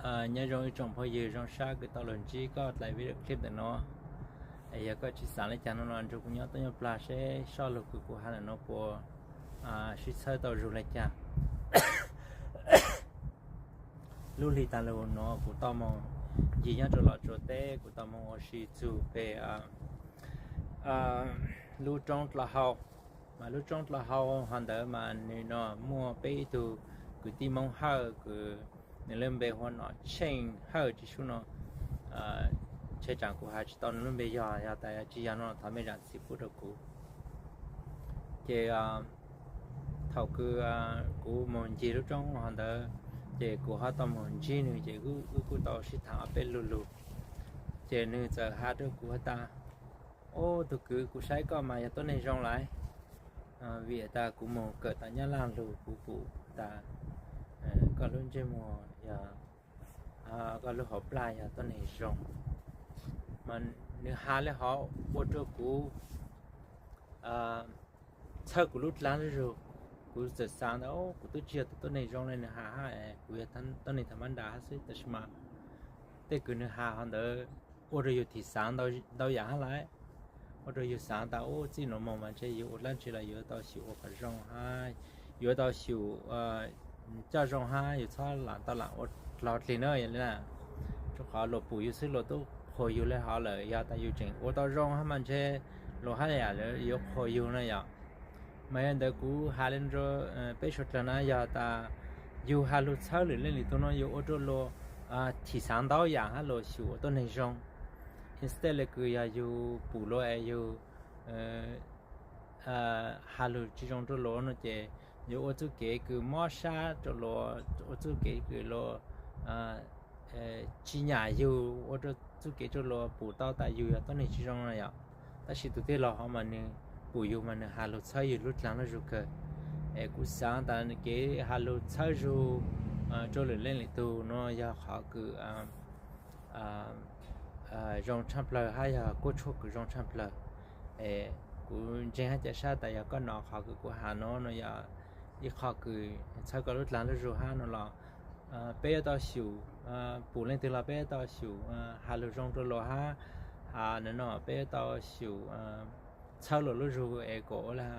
Nyob zoo ib tsoom phooj ywg zoo sab kws tau los ntsib koj dlaim video clip ntawm no. Yog koj tsis xaav le caag no los nrug kuv nyob tuaj nyob plag seb zaj lug kws kuv has ntawm no puas sib txhawb tau zug le caag. Lub hli taag lug no kuv tau moog ncig nyob rua Los Tsuas teb, kuv tau moog ua si txug peg lub roob dlhau hau. Mas lub roob dlhau hau hov ntawd mas nwg no muaj peb ib tug kwv tij Moob Hawj kws nwg lub npe hu ua Nom Tsheej Hawj tsi sub no. Tsheej tsaam kuv has tsis tau nwg lub npe yog, yog tas tsi yog no thov mej zaam txim pub rua kuv. Ces thaus kws kuv moog ncig lub roob hov ntawd, ces kuv ho tau moog ntsib nwg ces wb kuj tau sib thaam ob peb lug lug. Ces nwg txawm has rua kuv has tas, Ub, tug kwv, kuv saib koj mas yog tuab neeg zoo lawm, vim tas kuv moog kawm tas Nyab Laj lug kuv pum tas koj lub ntsej muag yog, koj lub hauv plag yog tuab neeg zoo. Mas nwg has le hov ua rua kuv txhawb kuv lub dlaag zuj zug. Kuv txawm xaav tas, Ub, kuv twb tsi yog tus tuab neeg zoo le nwg has hab, kuv yog tuab neeg tham mab nras hab xwb. Tab sis mas tej kws nwg has hov ntawd ua rua yug thim xaav ntau yaam hab lawm. Ua rua yug xaav tas, Ub, txij nuav moog mas ntshe yug ua dlaab tsi los yuav tau xyum ua kom zoo hab, yuav tau xyum coj zoo hab, yug txhob lam tau lam ua dlhau dlig na, yog le na. Rua qhov luas pum yug xwb luas tub qhuas yug le hov lawm, yog tas yug tseem ua tau zoo hab mas ntshe luas hab yam yuav qhuas yug na yom. Mas yog ntawd kuv has le rua peb suav dlawg na, yog tas yug has lug txhawb lwm leej lwm tug no yuav ua rua luas thim xaav ntau yaam hab luas xyum ua tuab neeg zoo. Instead le kws yog yug pum luas es yug has lug tsi zoo rua luas no ces yuav ua txuj kev kws mob sab rua luas, ua txuj kev kws luas tsi nyam yug, ua rua txuj kev rua luas pum tau tas yug yog tuab neeg tsi zoo na yom. Tab sis tug tij laug hov mas nwg pum yug mas nwg has lug txhawb yug lub dlaag zuj zug kawg. Es kuv xaav tas kev has lug txhawb zug rua lwm leej lwm tug no yog qhov kws zoo tshaj plawg hab yog kuab tshuaj kws zoo tshaj plawg. Es kuv ntseeg hab ca sab tas yog koj nov qhov kws kuv has no, no yog ib qho kws txhawb koj lub dlaag zuj zug hab no los peb yuav tau xyum, pum leej twg los peb yuav tau xyum has lug zoo rua luas hab, no peb yuav tau xyum txhawb luas lub zug es kom ua le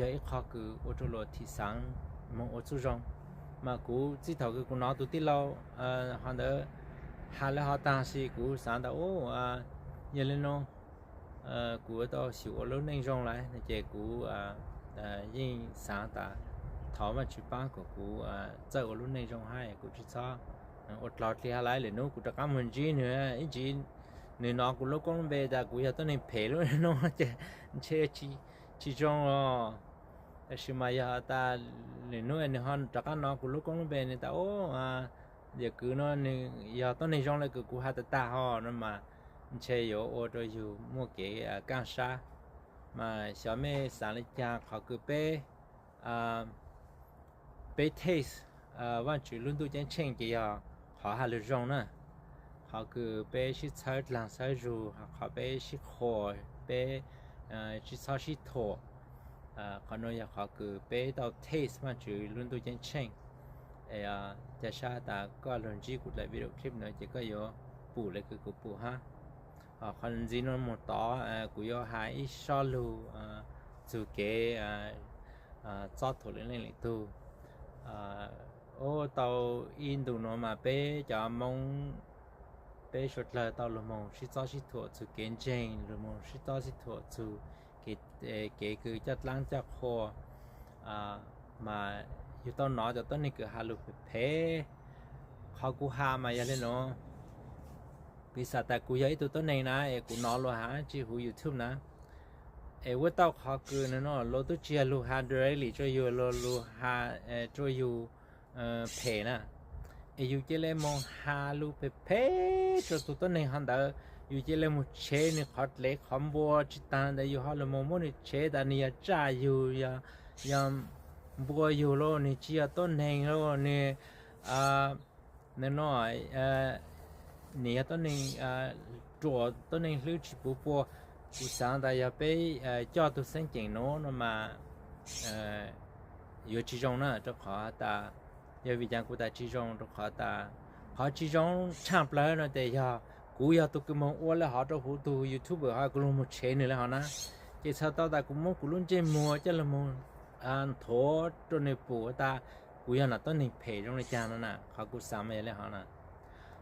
yog ib qho kws ua rua luas thim xaav moog ua txuj zoo. Mas kuv txij thaum kws kuv nov tug tij laug hov ntawd has le hov taag si kuv xaav tas, Ub, yog le nuav kuv yuav tau xyum ua lub neej zoo lawm no ces kuv yeej xaav tas thov Vaajtswv paab kom kuv txawj ua lub neej zoo hab kuv tsi txhob ua dlhau dlig hab lawm. Lwm nub kuv rov qaab moog ntsib nwg ib ntsis, nwg nov kuv lub koob lub npe tas kuv yog tuab neeg phem lub nub ces ntshe tsi zoo os. Tab sis mas yog tas lwm nub nwg ho rov qaab nov kuv lub koob lub npe nwg tas, Ub, yawm kwv no nwg yog tuab neeg zoo le kws kuv has tag tag hov no mas ntshe yuav ua rua yug muaj kev kaaj sab. Mas xyov mej xaav le caag, qhov kws peb peb taste Vaajtswv lub ntuj ceeb tsheej ces yog qhov has lug zoo na. Qhov kws peb sib txhawb dlaag txhawb zug, qhov peb sib qhuas, peb tsi txhob sib thuam. Qhov nuav yog qhov kws peb tau taste Vaajtswv lub ntuj ceeb tsheej. Es ca sab tas koj lug ntsib kuv dlaim video clip no ces koj yuav pum le kws kuv pum hab. Qhov ntxiv no moog tod kuv yuav has ib sob lug txug kev txob thuam lwm leej lwm tug. Ub, tau ib ntu nuav mas peb cov Moob, peb suav dlawg tau lug moog sib txob sib thuam txug kev ntseeg, lug moog sib txob sib thuam txug kev kws coj dlaab coj qhua. Mas yug tau nov cov tuab neeg kws has lug phem phem. Qhov kuv has mas yog le nuav, piv xam tas kuv yog ib tug tuab neeg na es kuv nov luas has dlaab tsi huv YouTube na, es ua tau qhov kws nwg no luas tub tsi yog lug has directly rua yug, luas lug has rua yug phem na, es yug ca le moog has lug phem phem rua tug tuab neeg hov ntawd, yug ca le moog tshev nwg qhov dlev qhov npua, tsi taag ntawd yug ho lug moog muab nwg tshev tas nwg yog tsaj yug, yog npua yug lauj, nwg tsi yog tuab neeg lauj, nwg, nwg no, nwg yog tuab neeg ruam, tuab neeg hlwb tsi puv pua. Kuv xaav tas yog peb coj tug xeeb ceem nuav no mas yuav tsi zoo na, rua qhov tas Yog vim cas kuv tas tsis zoo? Rau qhov tas qhov tsis zoo tshaj plaws no ces yog kuv yog tus kws moog ua le hov rau huv tug YouTuber hov, kuv lug moog tshev nwg le hov na, ces txhais tau tas kuv muab kuv lub ntsej muag coj lug moog nthuav rua nwg pum tas kuv yog nam tuab neeg phem zoo le caag no na. Qhov kuv xaav mas yog le hov na.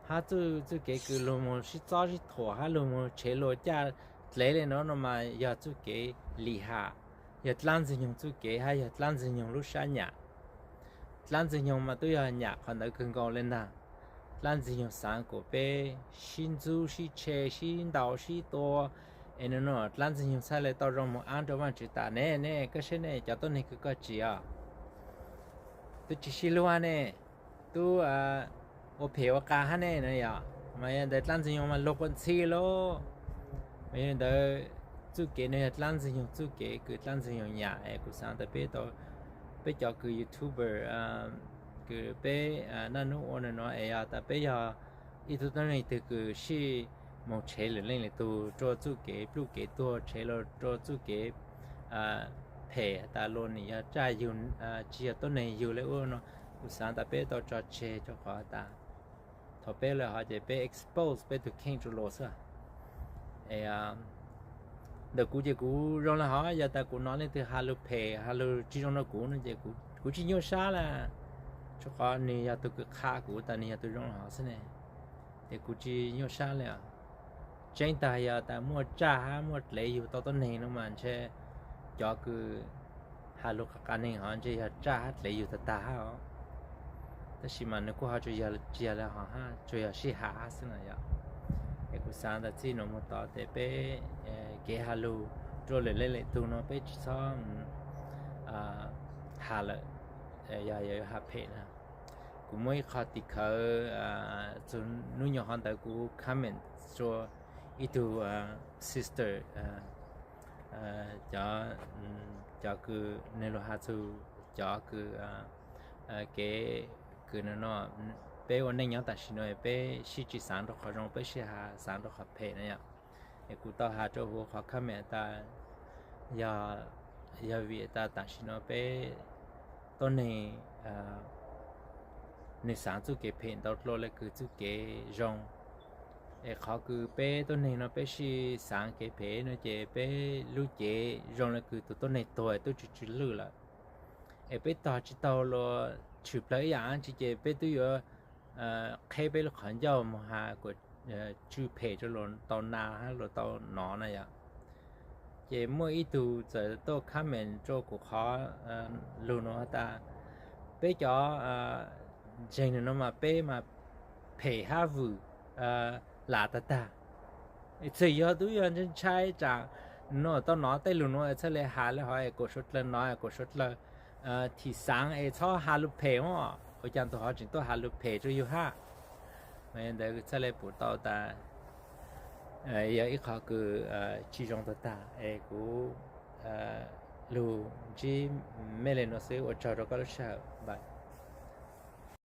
Hab txuj kev kws lug moog sib txob sib thuam hab lug moog tshev luas caj dlev le no no mas yog txuj kev lim ham, yog dlaab Ntxwg Nyoog txuj kev hab yog dlaab Ntxwg Nyoog lub sab nyam. Dlaab Ntxwg Nyoog mas tub yog nyam qhov ntawd kawg nkaus le ntag. Dlaab Ntxwg Nyoog xaav kuas peb sib ntxub sib tshe sib ntaus sib tua, es no no dlaab Ntxwg Nyoog txhaj le tau zoo moog aab rua Vaajtswv tas ne, ne koj saib ne, cov tuab neeg kws koj tsim os, tub tsis sib hlub hab ne, tub ua phem ua qa hab ne no yog. Mas yog ntawd dlaab Ntxwg Nyoog mas luag quas ntxhi lauj. Mas yog ntawd txuj kev no yog dlaab Ntxwg Nyoog txuj kev kws dlaab Ntxwg Nyoog nyam es kuv xaav tas peb, peb cov kws YouTuber kws peb naj nub ua no no es yog tas peb yog ib tug tuab neeg twg kws sib moog tshev lwm leej lwm tug rua txuj kev pluj kev tuag, tshev luas rua txuj kev phem tas luas nim yog tsaj yug, tsis yog tuab neeg yug le ub no, kuv xaav tas peb tau tso tseg rua qhov tas thaum peb le hov ces peb expose peb tug kheej rua luas xwb. Es ntawm kuv ces kuv zoo le hov, yog tas kuv nov leej twg has lug phem has lug tsis zoo rua kuv no ces kuv tsis nyuaj sab le, rua qhov nwg yog tug kws qha kuv tas nwg yog tug zoo le hov xwb ne, ces kuv tsis nyuaj sab le. Tseeb tag yog tas muaj tsaj hab muaj dlev yug tau tuab neeg no mas ntshe cov kws has lug qha qha neeg hov ntshe yog tsaj hab dlev yug tag tag hab os. Tab sis mas nws kuj ho tsuas yog tsis yog le hov hab, tsuas yog sib has hab xwb na yog. Es kuv xaav tas txij nuav moog tod tes peb kev has lug rua lwm leej lwm tug no peb tsis txhob has lawm, yog yuav has phem na. Kuv muaj ib qho tim khawv txug nub nyuas hov ntawd kuv comment rua ib tug sister, cov, cov kws nwg lug has txug cov kws kev kws no no, peb ua neej nyob tam sim no peb sib tsis xaav rua qhov zoo, peb sib has xaav rua qhov phem na yom. Es kuv tau has rua huv qhov comment tas yog, yog vim tas tam sim no peb tuab neeg nwg xaav txuj kev phem ntau dlua le kws txuj kev zoo. Es qhov kws peb tuab neeg no peb sib xaav kev phem no ces peb lub cev zoo le kws tug tuab neeg tuag tub tsw tsw lwj lawm. Es peb tog tsis taug luas tshwm plawg ib yaam dlaab tsi ces peb tub yuav qheb peb lub qhov ncauj moog has kuas tsw phem rua luas tau na hab luas tau nov na yom. Ces muaj ib tug txawm tuaj comment rua kuv qhov lug nuav tas peb cov ntseeg nwg no mas peb mas phem hab vwm lam tag tag. Txawm yog tub yog ntshai tsam no tau nov tej lug nuav txhaj le has le hov es kuas suav dlawg nov kuas suav dlawg thim xaav es txhob has lug phem os, ua caag tug hov tseem tuaj has lug phem rua yug hab. Ntawd txhaj le pum tau tas yog ib qho kws tsis zoo tag tag es kuv lug ntsib mej le nuav xwb, ua tsaug rua koj lub sij hawm npam